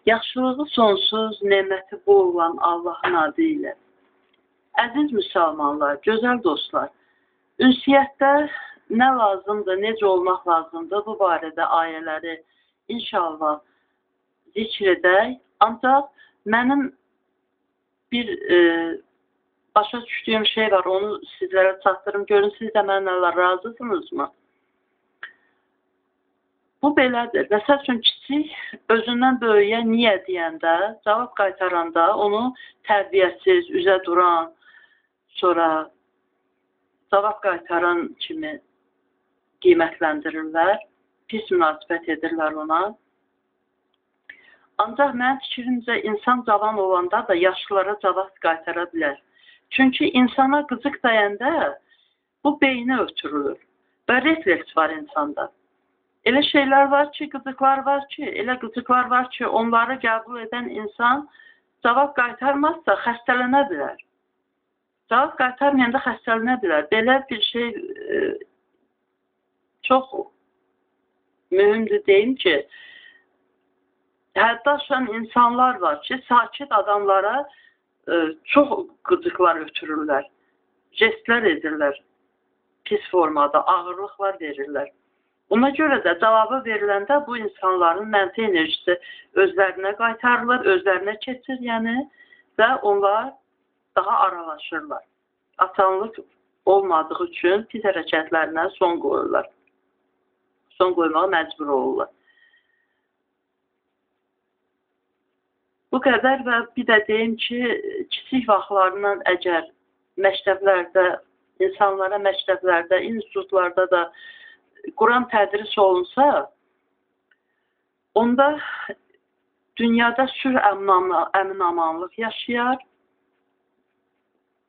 Yaxşılığı sonsuz, neməti bol olan Allahın adı ilə. Əziz müsəlmanlar, gözəl dostlar, ünsiyyətdə nə lazımdır, necə olmaq lazımdır, bu barədə ayələri inşallah zikr edək. Ancaq mənim bir başa düşdüyüm şey var, onu sizlərə çatdırım. Görün, siz də mənimlə razısınızmı? Bu belədir. Məsəl üçün, kiçik özündən böyüyə niyə deyəndə, cavab qaytaranda onu tərbiyəsiz, üzə duran, sonra cavab qaytaran kimi qiymətləndirirlər, pis münasibət edirlər ona. Ancaq mənim fikrimcə, insan cavan olanda da yaşlılara cavab qaytara bilər. Çünki insana qıcıq dəyəndə bu beyinə ötürülür və refleks var insanda. Elə şeylər var ki, qıcıqlar var ki, elə qıcıqlar var ki, onları qəbul edən insan cavab qaytarmazsa xəstələnə bilər. Cavab qaytarmayanda xəstələnə bilər. Belə bir şey çox mühümdür deyim ki, həddi aşan insanlar var ki, sakit adamlara çox qıcıqlar ötürürlər, jestlər edirlər, pis formada, ağırlıqlar verirlər. Ona görə də cavabı veriləndə bu insanların mənfi enerjisi özlərinə qaytarılır, özlərinə keçir, yəni, və onlar daha aralaşırlar. Asanlıq olmadığı üçün pis hərəkətlərinə son qoyurlar. Son qoymağa məcbur olurlar. Bu qədər və bir də deyim ki, kiçik vaxtlarından əgər məktəblərdə, insanlara məktəblərdə, institutlarda da Quran tədris olunsa, onda dünyada sülh, əmin-amanlıq yaşayar,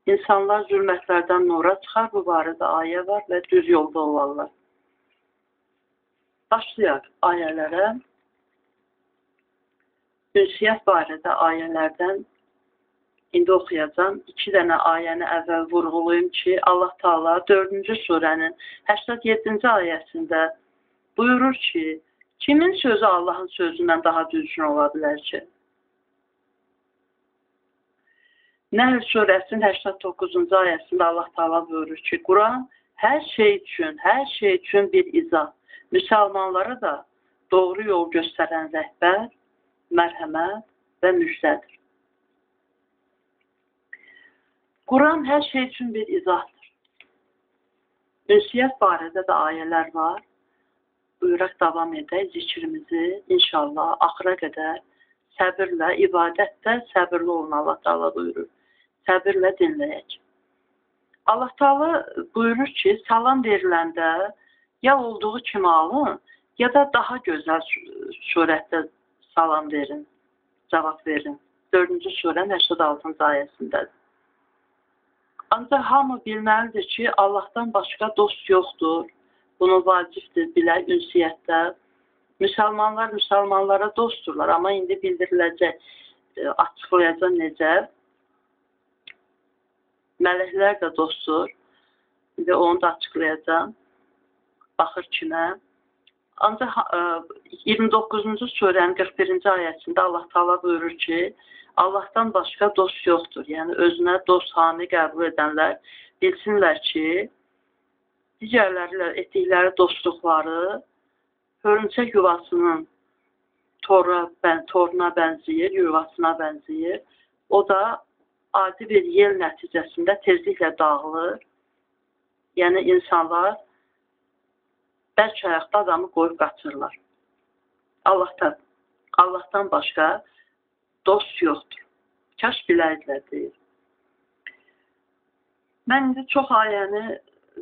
insanlar zülmətlərdən nura çıxar, bu barədə ayə var və düz yolda olarlar. Başlayaq ayələrə. Ünsiyyət barədə ayələrdən indi oxuyacağam. 2 dənə ayəni əvvəl vurğulayım ki, Allah Teala 4-cü surənin 87-ci ayəsində buyurur ki, kimin sözü Allahın sözündən daha düzgün ola bilər ki? Nəhl surəsinin 89-cu ayəsində Allah Teala buyurur ki, Quran hər şey üçün bir izah. Müsəlmanlara da doğru yol göstərən rəhbər, mərhəmət və müjdədir. Quran hər şey üçün bir izahdır. Ünsiyyət barədə də ayələr var. Buyuraq davam edək zikrimizi inşallah axıra qədər səbirlə, ibadətdə səbirli olun Allah Teala buyurur. Səbirlə dinləyək. Allah Teala buyurur ki, salam veriləndə ya olduğu kimi alın, ya da daha gözəl surətdə salam verin, cavab verin. 4-cü surənin 86-cı ayəsindədir. Ancaq hamı bilməlidir ki, Allahdan başqa dost yoxdur. Bunu vacibdir bilək ünsiyyətdə. Müsəlmanlar müsəlmanlara dostdurlar, amma indi bildiriləcək, açıqlayacaq necə. Mələklər də dostdur. İndi onu da açıqlayacağam. Baxır kimə. Ancaq 29-cu surənin 41-ci ayəsində Allah Teala buyurur ki, Allahdan başqa dost yoxdur. Yəni, özünə dost hami qəbul edənlər bilsinlər ki, digərləri ilə etdikləri dostluqları hörümçək yuvasının toruna bənzəyir, yuvasına bənzəyir. O da adi bir yel nəticəsində tezliklə dağılır. Yəni, insanlar bərk ayaqda adamı qoyub qaçırlar. Allahdan başqa dost yoxdur. Kaş biləydilər, deyir. Mən indi çox ayəni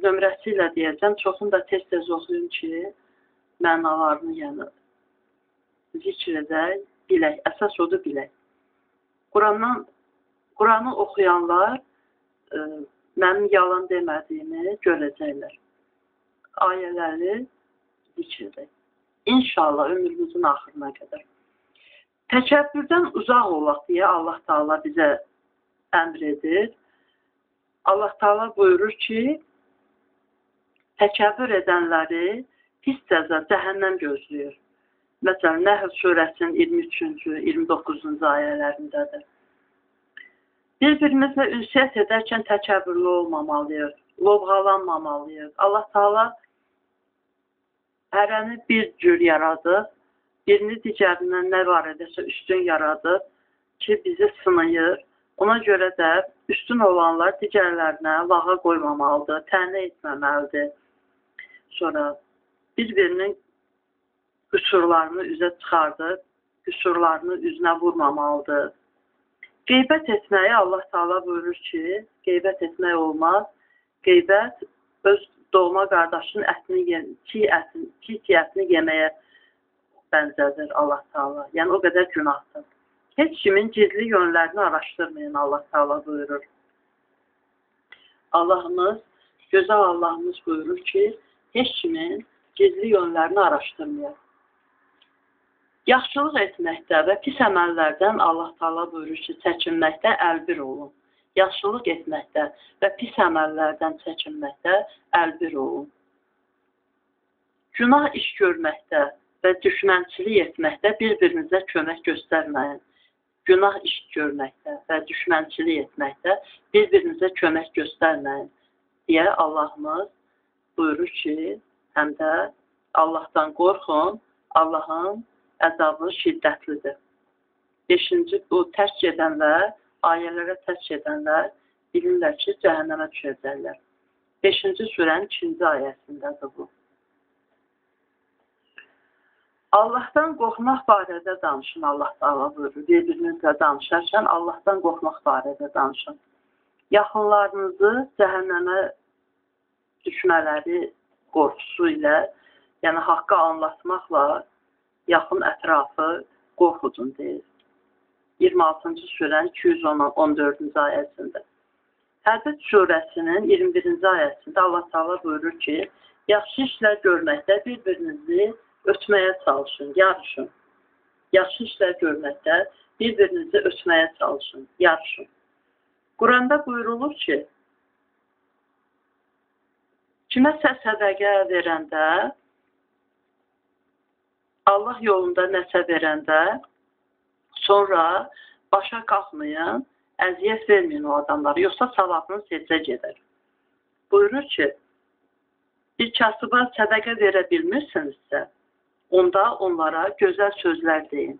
nömrəsi ilə deyəcəm. Çoxunu da tez-tez oxuyum ki, mənalarını yəni zikr edək, bilək. Əsas odur bilək. Quranı oxuyanlar mənim yalan demədiyimi görəcəklər. Ayələri zikr edək. İnşallah ömrümüzün axırına qədər. Təkəbbürdən uzaq olaq deyə Allah Teala bizə əmr edir. Allah Teala buyurur ki, təkəbbür edənləri pis cəza, cəhənnəm gözləyir. Məsələn, Nəhl surəsinin 23-cü, 29-cu ayələrindədir. Bir-birimizlə ünsiyyət edərkən təkəbbürlü olmamalıyıq, lovğalanmamalıyıq. Allah Taala hərəni bir cür yaradıb, birini digərindən nə var edəsə üstün yaradıb ki, bizi sınayır. Ona görə də üstün olanlar digərlərinə lağa qoymamalıdır, tənə etməməlidir. Sonra bir-birinin qüsurlarını üzə çıxardıb, qüsurlarını üzünə vurmamalıdır. Qeybət etməyi Allah Taala buyurur ki, qeybət etmək olmaz. Qeybət öz doğma qardaşının ətini, çiğ ətini yeməyə bənzədir Allah Taala. Yəni o qədər günahdır. Heç kimin gizli yönlərini araşdırmayın, Allah Taala buyurur. Allahımız, gözəl Allahımız buyurur ki, heç kimin gizli yönlərini araşdırmayın. Yaxşılıq etməkdə və pis əməllərdən Allah Taala buyurur ki, çəkinməkdə əlbir olun. Yaxşılıq etməkdə və pis əməllərdən çəkinməkdə əlbir olun. Günah iş görməkdə və düşmənçilik etməkdə bir-birinizə kömək göstərməyin. Günah iş görməkdə və düşmənçilik etməkdə bir-birinizə kömək göstərməyin deyə Allahımız buyurur ki, həm də Allahdan qorxun, Allahın əzabı şiddətlidir. 5-ci, bu tərk edənlər, ayələrə tərk edənlər bilirlər ki, cəhənnəmə düşəcəklər. 5-ci surənin 2-ci ayəsindədir bu. Allahdan qorxmaq barədə danışın, Allah Taala buyurur. Bir-birinizlə danışarkən Allahdan qorxmaq barədə danışın. Yaxınlarınızı cəhənnəmə düşmələri qorxusu ilə, yəni haqqı anlatmaqla yaxın ətrafı qorxudun deyir. 26-cı surənin 214-cü ayəsində. Hədid surəsinin 21-ci ayəsində Allah Taala buyurur ki, yaxşı işlər görməkdə bir-birinizi ötməyə çalışın, yarışın. Yaxşı işlər görməkdə bir-birinizi ötməyə çalışın, yarışın. Quranda buyurulur ki, kiməsə sədəqə verəndə, Allah yolunda nəsə verəndə, sonra başa qalxmayın, əziyyət verməyin o adamlara, yoxsa savabınız heçə gedər. Buyurur ki, bir kasıba sədəqə verə bilmirsinizsə, onda onlara gözəl sözlər deyin.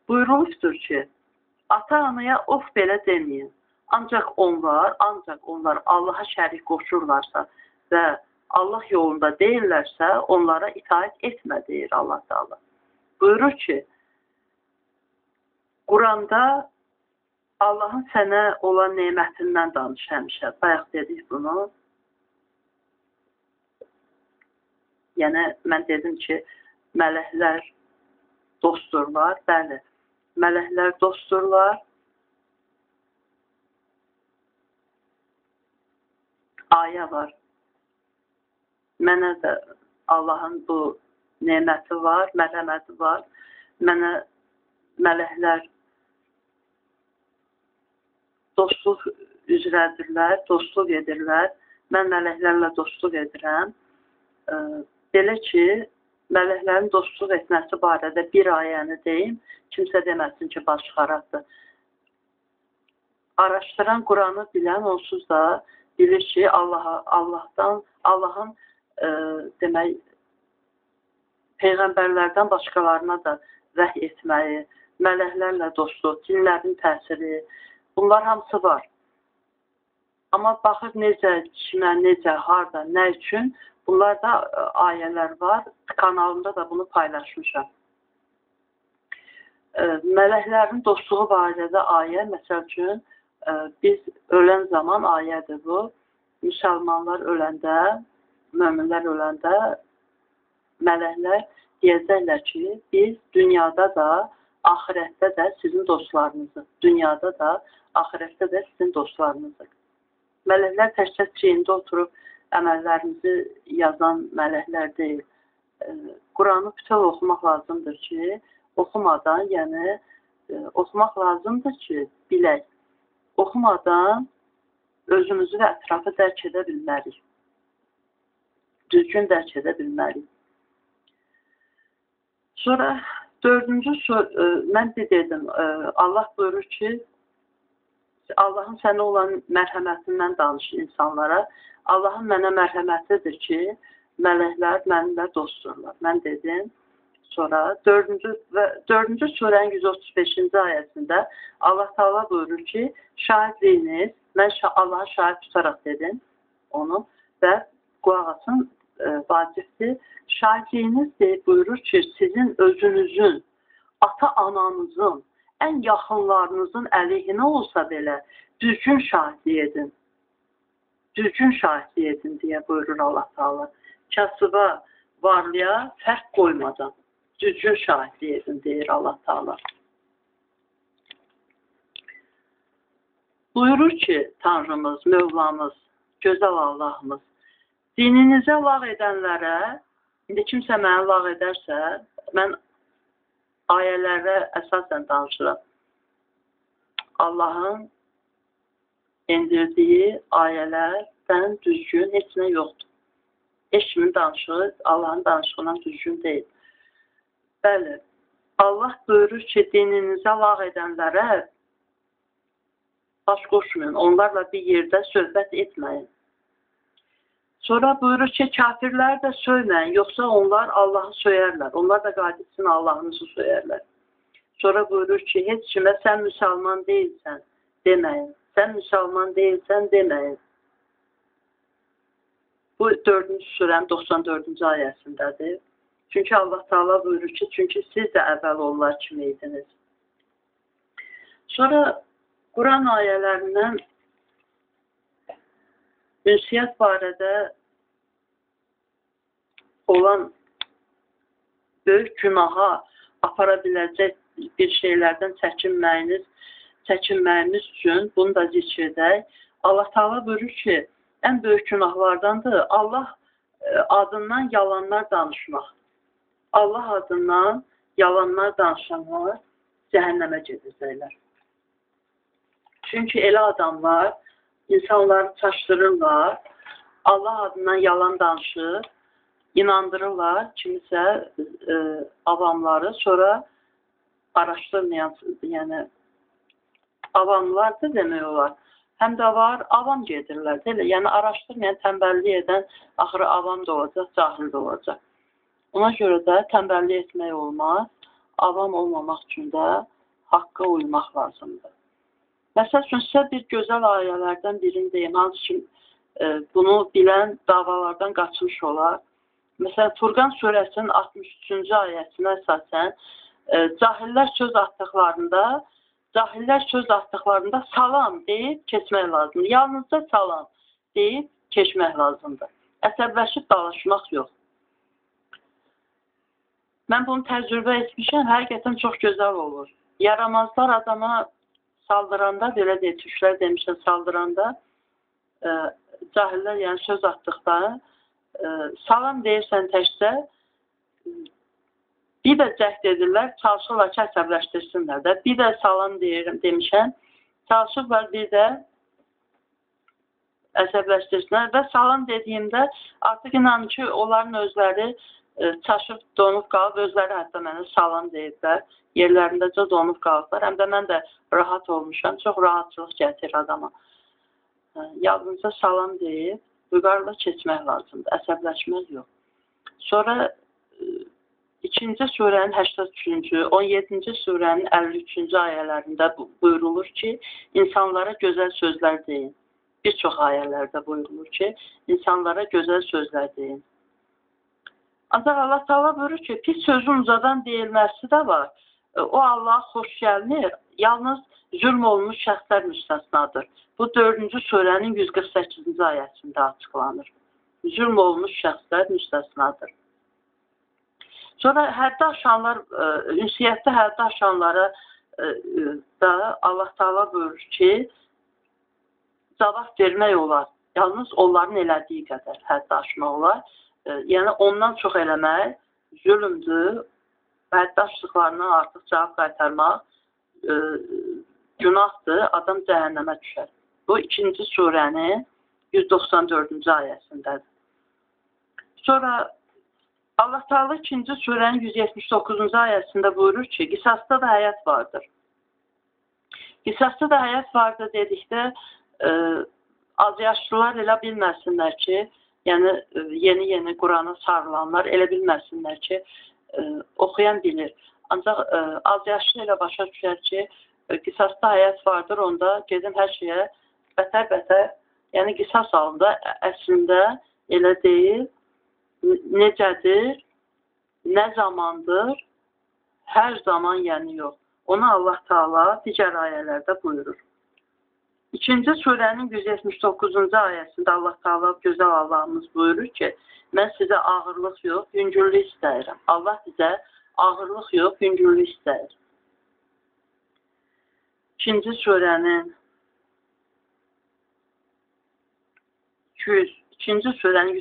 Buyurulmuşdur ki, ata-anaya of belə deməyin. Ancaq onlar Allaha şərik qoşurlarsa və Allah yolunda deyirlərsə, onlara itaət etmə, deyir Allah Taala. Buyurur ki, Quranda Allahın sənə olan nemətindən danış həmişə. Bayaq dedik bunu. Yəni, mən dedim ki, mələklər dostdurlar. Bəli, mələklər dostdurlar. Ayə var. Mənə də Allahın bu neməti var, mərhəməti var. Mənə mələklər dostluq üzrədirlər, dostluq edirlər. Mən mələklərlə dostluq edirəm. Belə ki, mələklərin dostluq etməsi barədə bir ayəni deyim, kimsə deməsin ki, baş xarabdır. Araşdıran, Quranı bilən onsuz da bilir ki, Allahın demək, peyğəmbərlərdən başqalarına da vəhy etməyi, mələklərlə dostluq, cinlərin təsiri, bunlar hamısı var. Amma baxır necə, kimə, necə, harda, nə üçün, bunlar da ayələr var. Kanalımda da bunu paylaşmışam. Mələklərin dostluğu barədə ayə, məsəl üçün, biz ölən zaman ayədir bu. Müsəlmanlar öləndə, möminlər öləndə mələklər deyəcəklər ki, biz dünyada da, axirətdə də sizin dostlarınızıq. Dünyada da, axirətdə də sizin dostlarınızıq. Mələklər təkcə çiyində oturub əməllərimizi yazan mələklər deyil. Quranı bütöv oxumaq lazımdır ki, oxumadan, yəni oxumaq lazımdır ki, bilək. Oxumadan özümüzü və ətrafı dərk edə bilmərik. Düzgün dərk edə bilmərik. Sonra dördüncü mən bir dedim, Allah buyurur ki, Allahın sənə olan mərhəmətindən danışır insanlara. Allahın mənə mərhəmətidir ki, mələklər mənimlə dostdurlar. Mən dedim. Sonra dördüncü surənin 135-ci ayəsində Allah Teala buyurur ki, şahidliyiniz, mən Allah'a şahid tutaraq dedim onu və qulaq asın, vacibdir. Şahidliyiniz deyib buyurur ki, sizin özünüzün, ata-ananızın, ən yaxınlarınızın əleyhinə olsa belə düzgün şahidlik edin. Düzgün şahidlik edin deyə buyurur Allah Teala. Kasıba, varlıya fərq qoymadan düzgün şahidlik edin deyir Allah Teala. Buyurur ki, Tanrımız, Mövlamız, gözəl Allahımız, dininizə lağ edənlərə, indi kimsə mənə lağ edərsə, mən ayələrə əsasən danışıram. Allahın endirdiyi ayələrdən düzgün heç nə yoxdur. Heç kimin danışığı Allahın danışığından düzgün deyil. Bəli, Allah buyurur ki, dininizə lağ edənlərə baş qoşmayın, onlarla bir yerdə söhbət etməyin. Sonra buyurur ki, kafirlər də söyməyin, yoxsa onlar Allahı söyərlər. Onlar da qayıdıb sizin Allahınızı söyərlər. Sonra buyurur ki, heç kimə sən müsəlman deyilsən deməyin. Sən müsəlman deyilsən deməyin. Bu 4-cü surənin 94-cü ayəsindədir. Çünki Allah Teala buyurur ki, çünki siz də əvvəl onlar kimi idiniz. Sonra Quran ayələrindən ünsiyyət barədə olan böyük günaha apara biləcək bir şeylərdən çəkinməyimiz üçün bunu da zikr edək. Allah Teala buyurur ki, ən böyük günahlardandır Allah adından yalanlar danışmaq. Allah adından yalanlar danışanlar cəhənnəmə gedəcəklər. Çünki elə adamlar insanları çaşdırırlar, Allah adından yalan danışır, inandırırlar kimisə avamları, sonra araşdırmayan, yəni avamlar da demək olar. Həm də var, avam gedirlər, deyil, yəni araşdırmayan, tənbəllik edən axırı avam da olacaq, cahil də olacaq. Ona görə də tənbəllik etmək olmaz, avam olmamaq üçün də haqqa uymaq lazımdır. Məsəl üçün, sizə bir gözəl ayələrdən birini deyim, hansı ki, bunu bilən davalardan qaçmış olar. Məsələn, Furqan surəsinin 63-cü ayəsinə əsasən, cahillər söz atdıqlarında salam deyib keçmək lazımdır. Yalnızca salam deyib keçmək lazımdır. Əsəbləşib dalaşmaq yox. Mən bunu təcrübə etmişəm, həqiqətən çox gözəl olur. Yaramazlar adama saldıranda, belə deyək, türklər demişlər, saldıranda cahillər, yəni söz atdıqda salam deyirsən təkcə, bir də cəhd edirlər, çalışırlar ki, əsəbləşdirsinlər də. Bir də salam deyirəm, demişəm, çalışırlar bir də əsəbləşdirsinlər və salam dediyimdə artıq inanın ki, onların özləri çaşıb, donub qalıb, özləri hətta mənə salam deyiblər, yerlərindəcə donub qalıblar. Həm də mən də rahat olmuşam, çox rahatçılıq gətirir adama. Yalnızca salam deyib, vüqarla keçmək lazımdır, əsəbləşmək yox. Sonra 2-ci surənin 83-cü, 17-ci surənin 53-cü ayələrində buyurulur ki, insanlara gözəl sözlər deyin. Bir çox ayələrdə buyurulur ki, insanlara gözəl sözlər deyin. Ancaq Allah Teala buyurur ki, pis sözün ucadan deyilməsi də var. O Allaha xoş gəlmir, yalnız zülm olmuş şəxslər müstəsnadır. Bu 4-cü surənin 148-ci ayəsində açıqlanır. Zülm olmuş şəxslər müstəsnadır. Sonra həddi aşanlar, ünsiyyətdə həddi aşanlara da Allah Teala buyurur ki, cavab vermək olar. Yalnız onların elədiyi qədər həddi aşmaq olar. Yəni ondan çox eləmək zülmdür. Həddi aşdıqlarından artıq cavab qaytarmaq günahdır. Adam cəhənnəmə düşər. Bu 2-ci surənin 194-cü ayəsindədir. Sonra Allah Teala 2-ci surənin 179-cu ayəsində buyurur ki, qisasda da həyat vardır. Qisasda da həyat vardır dedikdə az yaşlılar elə bilməsinlər ki, yəni yeni-yeni Qurana sarılanlar elə bilməsinlər ki, oxuyan bilir. Ancaq az yaşlı elə başa düşər ki, qisasda həyat vardır, onda gedim hər şeyə bətər-bətər, yəni qisas alında əslində elə deyil, necədir, nə zamandır, hər zaman yəni yox. Onu Allah Teala digər ayələrdə buyurur. 2-ci surənin 179-cu ayəsində Allah Teala, gözəl Allahımız buyurur ki, mən sizə ağırlıq yox, yüngüllük istəyirəm. Allah bizə ağırlıq yox, yüngüllük istəyir. 2-ci surənin 2-ci surənin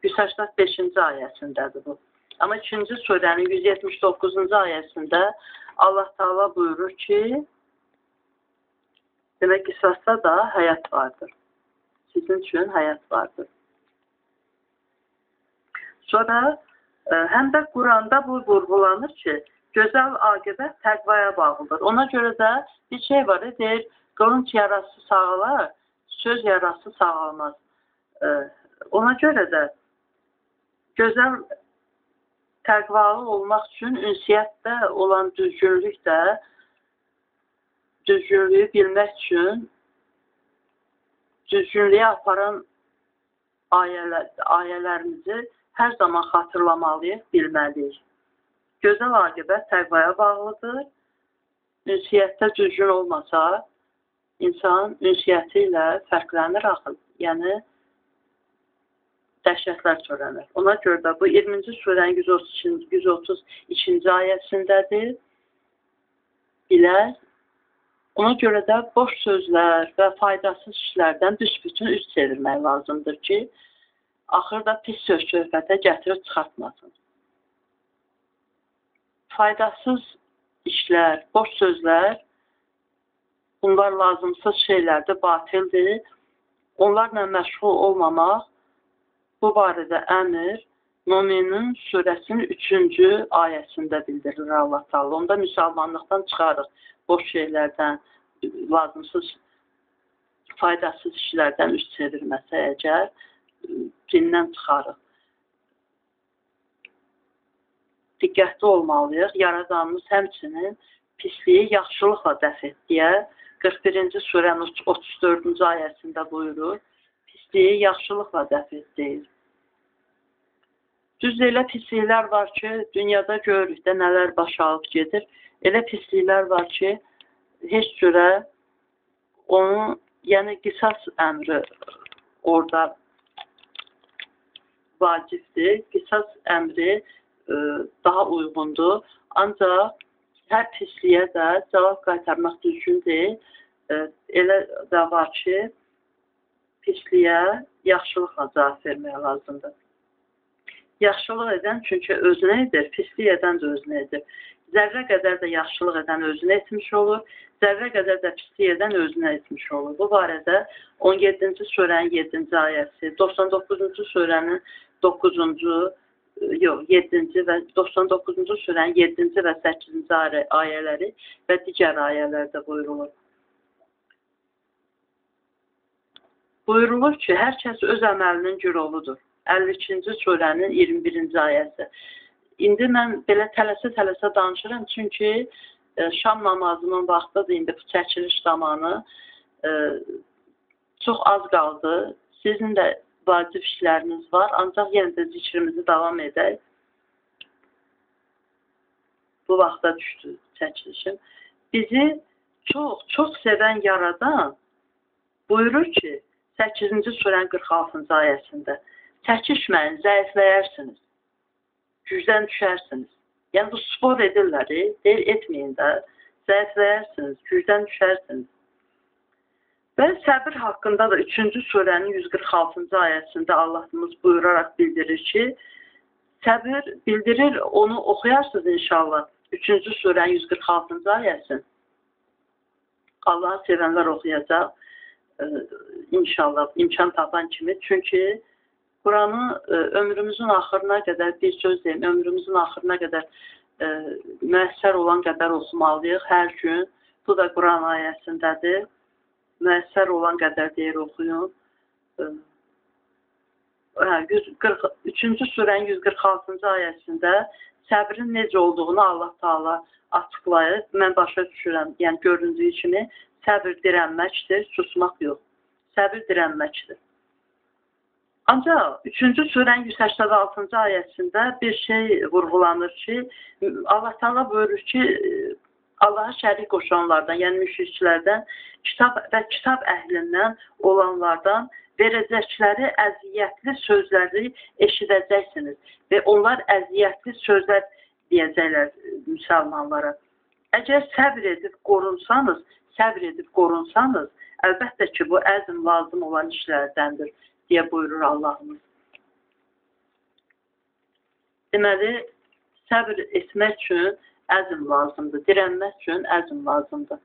185-ci ayəsindədir bu. Amma 2-ci surənin 179-cu ayəsində Allah Teala buyurur ki, demək qisasda da həyat vardır. Sizin üçün həyat vardır. Sonra həm də Quranda bu vurğulanır ki, gözəl aqibət təqvaya bağlıdır. Ona görə də bir şey var, deyir, qılınc yarası sağalar, söz yarası sağalmaz. Ona görə də gözəl təqvalı olmaq üçün ünsiyyətdə olan düzgünlük də, düzgünlüyü bilmək üçün düzgünlüyə aparan ayələrimizi hər zaman xatırlamalıyıq, bilməliyik. Gözəl aqibət təqvaya bağlıdır. Ünsiyyətdə düzgün olmasa, insan ünsiyyəti ilə fərqlənir axı, yəni dəhşətlər törənir. Ona görə də bu 20-ci surənin 132-ci ayəsindədir. Bilək. Ona görə də boş sözlər və faydasız işlərdən büsbütün üz çevirmək lazımdır ki, axırda pis söz söhbətə gətirib çıxartmasın. Faydasız işlər, boş sözlər, bunlar lazımsız şeylərdir, batildir. Onlarla məşğul olmamaq, bu barədə əmr Möminun surəsinin 3-cü ayəsində bildirilir Allah Teala. Onda müsəlmanlıqdan çıxarıq, boş şeylərdən, lazımsız, faydasız işlərdən üz çevirməsə əgər, dindən çıxarıq. Diqqətli olmalıyıq. Yaradanımız həmçinin pisliyi yaxşılıqla dəf et deyə 41-ci surənin 34-cü ayəsində buyurur. Pisliyi yaxşılıqla dəf et deyir. Düzdür, elə pisliklər var ki, dünyada görürük də nələr baş alıb gedir. Elə pisliklər var ki, heç cürə onun, yəni qisas əmri orada vacibdir. Qisas əmri daha uyğundur. Ancaq hər pisliyə də cavab qaytarmaq düzgün deyil. Elə də var ki, pisliyə yaxşılıqla cavab vermək lazımdır. Yaxşılıq edən çünki özünə edir, pislik edən də özünə edir. Zərrə qədər də yaxşılıq edən özünə etmiş olur, zərrə qədər də pislik edən özünə etmiş olur. Bu barədə 17-ci surənin 7-ci ayəsi, 99-cu surənin 9-cu, yox, 7-ci və 99-cu surənin 7-ci və 8-ci ayələri və digər ayələrdə buyurulur. Buyurulur ki, hər kəs öz əməlinin gürovudur. 52-ci surənin 21-ci ayəsi. İndi mən belə tələsə-tələsə danışıram, çünki şam namazının vaxtıdır, indi bu çəkiliş zamanı çox az qaldı. Sizin də vacib işləriniz var, ancaq yenə də zikrimizi davam edək. Bu vaxta düşdü çəkilişim. Bizi çox, çox sevən Yaradan buyurur ki, 8-ci surənin 46-cı ayəsində, çəkişməyin, zəifləyərsiniz, gücdən düşərsiniz. Yəni, bu spor edirlər, deyil, etməyin də, zəifləyərsiniz, gücdən düşərsiniz. Və səbir haqqında da 3-cü surənin 146-cı ayəsində Allahımız buyuraraq bildirir ki, səbir bildirir, onu oxuyarsınız inşallah. 3-cü surənin 146-cı ayəsi. Allahı sevənlər oxuyacaq inşallah, imkan tapan kimi. Çünki Quranı ömrümüzün axırına qədər, bir söz deyim, ömrümüzün axırına qədər müəssər olan qədər oxumalıyıq hər gün. Bu da Quran ayəsindədir. Müəssər olan qədər deyir, oxuyun. 3-cü surənin 146-cı ayəsində səbrin necə olduğunu Allah Taala açıqlayır. Mən başa düşürəm, yəni göründüyü kimi səbir dirənməkdir, susmaq yox. Səbir dirənməkdir. Ancaq 3-cü surənin 186-cı ayəsində bir şey vurğulanır ki, Allah Taala buyurur ki, Allaha şərik qoşanlardan, yəni müşriklərdən, kitab və kitab əhlindən olanlardan verəcəkləri əziyyətli sözləri eşidəcəksiniz və onlar əziyyətli sözlər deyəcəklər müsəlmanlara. Əgər səbr edib qorunsanız, əlbəttə ki, bu əzm lazım olan işlərdəndir, deyə buyurur Allahımız. Deməli, səbr etmək üçün əzm lazımdır, dirənmək üçün əzm lazımdır.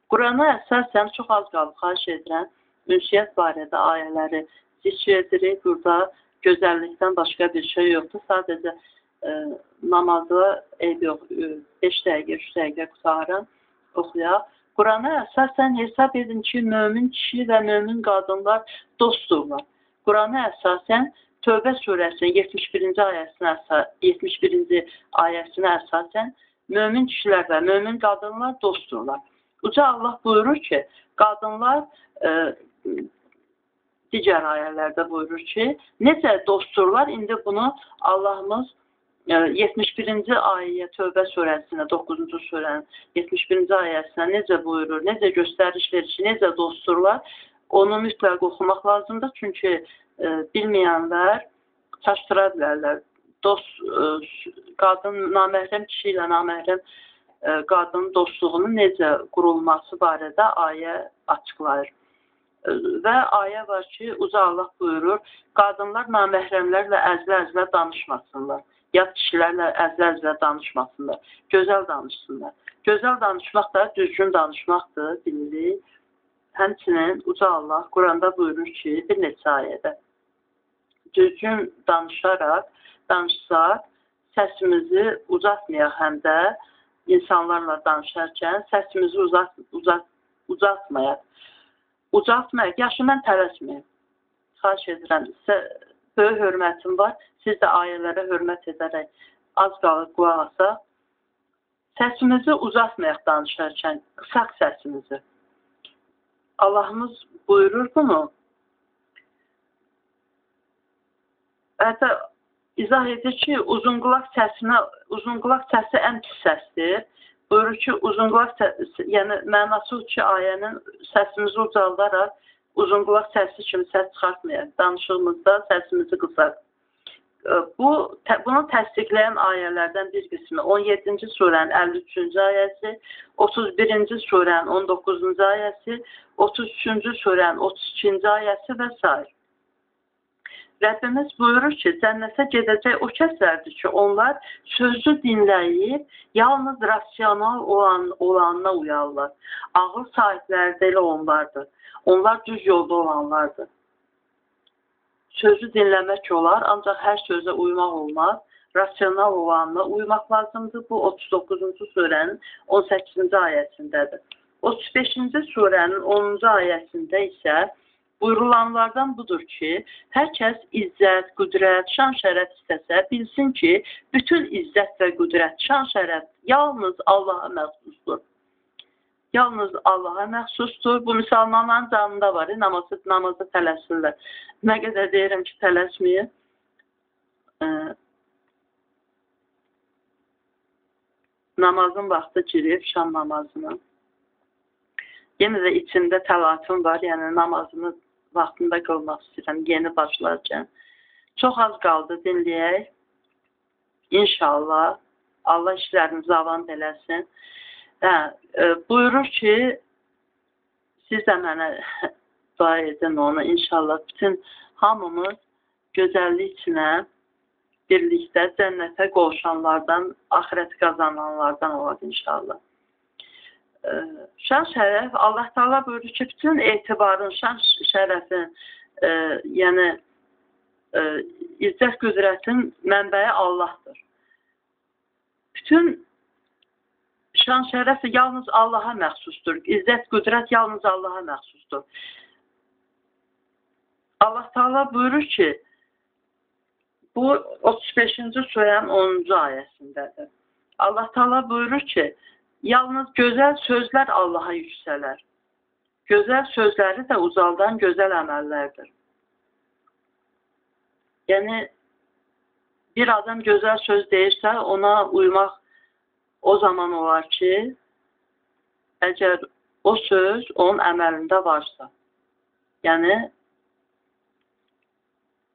Qurana əsasən çox az qalıb, xahiş edirəm, ünsiyyət barədə ayələri zikr edirik. Burada gözəllikdən başqa bir şey yoxdur. Sadəcə namazı eyb yox, 5 dəqiqə, 3 dəqiqə qurtarım, oxuyaq. Qurana əsasən hesab edin ki, mömin kişi və mömin qadınlar dostdurlar. Qurana əsasən Tövbə surəsinin 71-ci ayəsinə əsasən mömin kişilər və mömin qadınlar dostdurlar. Uca Allah buyurur ki, qadınlar digər ayələrdə buyurur ki, necə dostdurlar? İndi bunu Allahımız 71-ci ayə Tövbə surəsinə, 9-cu surənin 71-ci ayəsinə necə buyurur, necə göstəriş verir ki, necə dostdurlar, onu mütləq oxumaq lazımdır. Çünki bilməyənlər çaşdıra bilərlər. Dost, qadın, naməhrəm kişi ilə naməhrəm qadın dostluğunun necə qurulması barədə ayə açıqlayır. Və ayə var ki, Uca Allah buyurur, qadınlar naməhrəmlərlə əzlə-əzlə danışmasınlar, yad kişilərlə əzlə-əzlə danışmasınlar, gözəl danışsınlar. Gözəl danışmaq da düzgün danışmaqdır, bilirik. Həmçinin Uca Allah Quranda buyurur ki, bir neçə ayədə düzgün danışaraq, danışsaq, səsimizi uzatmayaq həm də insanlarla danışarkən səsimizi uzatmayaq. Ucaltmayaq, yaxşı mən tələsməyim. Xahiş edirəm, sizə böyük hörmətim var. Siz də ayələrə hörmət edərək az qalır qulaq asaq. Səsimizi uzatmayaq danışarkən, qısaq səsimizi. Allahımız buyurur bunu. Hətta izah edir ki, uzunqulaq səsi ən pis səsdir. Buyurur ki, uzunqulaq səsi, yəni mənası ki, ayənin səsimizi ucaldaraq uzunqulaq səsi kimi səs çıxartmayaq. Danışığımızda səsimizi qısaq. Bunu təsdiqləyən ayələrdən bir qismi 17-ci surənin 53-cü ayəsi, 31-ci surənin 19-cu ayəsi, 33-cü surənin 32-ci ayəsi və s. Rəbbimiz buyurur ki, cənnətə gedəcək o kəslərdir ki, onlar sözü dinləyib, yalnız rasional olanına uyarlar. Ağıl sahibləri də elə onlardır. Onlar düz yolda olanlardır. Sözü dinləmək olar, ancaq hər sözə uymaq olmaz. Rasional olanına uymaq lazımdır. Bu, 39-cu surənin 18-ci ayəsindədir. 35-ci surənin 10-cu ayəsində isə buyurulanlardan budur ki, hər kəs izzət, qüdrət, şan şərəf istəsə, bilsin ki, bütün izzət və qüdrət, şan şərəf yalnız Allaha məxsusdur. Yalnız Allaha məxsusdur. Bu, müsəlmanların canında var, namazda tələsirlər. Nə qədər deyirəm ki, tələsməyin. Namazın vaxtı girib, şam namazına. Yenə də içimdə təlatüm var, yəni namazını vaxtında qılmaq istəyirəm, yeni başlarkən. Çox az qaldı, dinləyək. İnşallah, Allah işlərimizi avant eləsin. Buyurur ki, siz də mənə dua edin onu, inşallah. Bütün hamımız gözəllik içinə birlikdə cənnətə qovuşanlardan, axirəti qazananlardan olaq inşallah. Şan şərəf, Allah Teala buyurur ki, bütün etibarın, şan şərəfin, yəni İzzət qüdrətin mənbəyi Allahdır. Bütün şan şərəf də yalnız Allaha məxsusdur. İzzət qüdrət yalnız Allaha məxsusdur. Allah Teala buyurur ki, bu 35-ci surənin 10-cu ayəsindədir. Allah Teala buyurur ki, yalnız gözəl sözlər Allaha yüksələr. Gözəl sözləri də ucaldan gözəl əməllərdir. Yəni, bir adam gözəl söz deyirsə, ona uymaq o zaman olar ki, əgər o söz onun əməlində varsa. Yəni,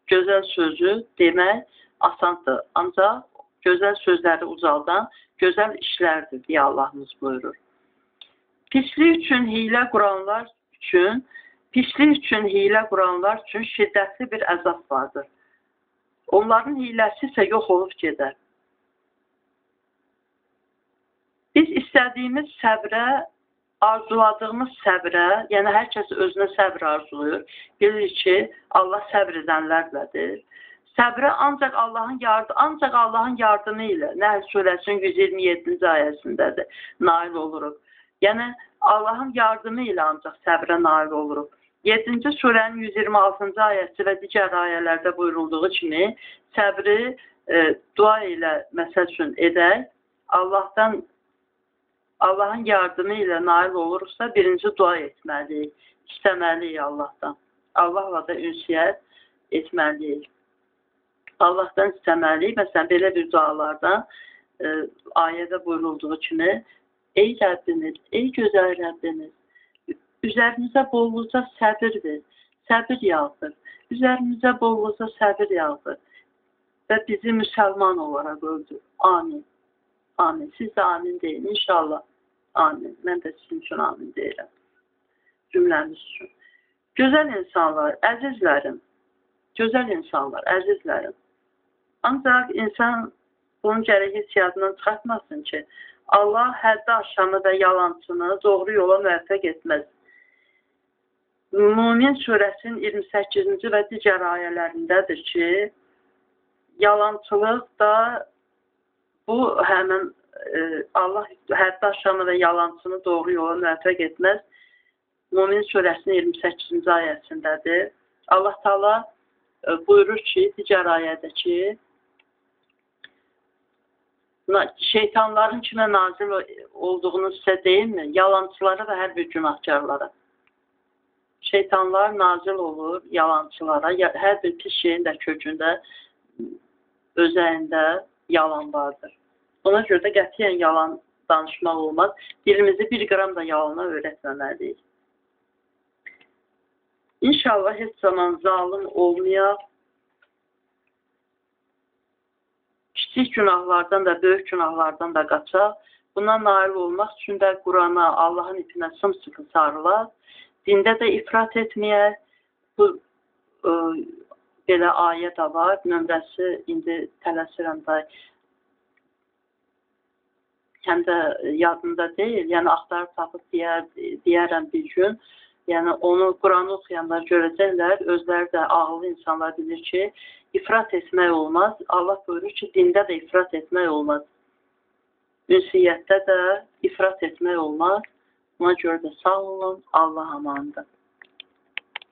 gözəl sözü demək asandır. Ancaq gözəl sözləri ucaldan gözəl işlərdir deyə Allahımız buyurur. Pislik üçün hiylə quranlar üçün, şiddətli bir əzab vardır. Onların hiləsi isə yox olub gedər. Biz istədiyimiz səbrə, arzuladığımız səbrə, yəni hər kəs özünə səbr arzulayır. Bilir ki, Allah səbr edənlərlədir. Səbrə ancaq Allahın yardımı ilə, Nəhl surəsinin 127-ci ayəsindədir, nail oluruq. Yəni, Allahın yardımı ilə ancaq səbrə nail oluruq. 7-ci surənin 126-cı ayəsi və digər ayələrdə buyurulduğu kimi, səbri dua ilə, məsəl üçün, edək, Allahın yardımı ilə nail olursa, birinci dua etməliyik, istəməliyik Allahdan. Allahla da ünsiyyət etməliyik. Allahdan istəməliyik. Məsələn, belə bir dualardan ayədə buyurulduğu kimi, ey Rəbbimiz, ey gözəl Rəbbimiz, üzərimizə bolluca səbir ver, səbir yağdır. Üzərimizə bolluca səbir yağdır və bizi müsəlman olaraq öldür. Amin. Amin. Siz də amin deyin inşallah. Amin. Mən də sizin üçün amin deyirəm. Cümləmiz üçün. Gözəl insanlar, əzizlərim. Gözəl insanlar, əzizlərim. Ancaq insan bunu gərək heç yadından çıxartmasın ki, Allah həddi aşanı və yalancını doğru yola müvəffəq etməz. Mümin surəsinin 28-ci və digər ayələrindədir ki, yalancılıq da bu həmin Allah həddi aşanı və yalancını doğru yola müvəffəq etməz. Mümin surəsinin 28-ci ayəsindədir. Allah Teala buyurur ki, digər ayədə ki, şeytanların kimə nazil olduğunu sizə deyim mi? Yalancılara və hər bir günahkarlara. Şeytanlar nazil olur yalancılara. Hər bir pis şeyin də kökündə, özəyində yalan vardır. Ona görə də qətiyyən yalan danışmaq olmaz. Dilimizi bir qram da yalana öyrətməməliyik. İnşallah heç zaman zalim olmayaq. Kiçik günahlardan da, böyük günahlardan da qaçaq. Buna nail olmaq üçün də Qurana, Allahın ipinə sımsıkı sarılaq. Dində də ifrat etməyək. Bu belə ayə də var. Nömrəsi indi tələsirəm də. Həm də yadımda deyil. Yəni axtarıb tapıb deyərəm bir gün. Yəni onu Quranı oxuyanlar görəcəklər. Özləri də ağıllı insanlar bilir ki, ifrat etmək olmaz. Allah buyurur ki, dində də ifrat etmək olmaz. Ünsiyyətdə də ifrat etmək olmaz. Buna görə də sağ olun, Allah amandır.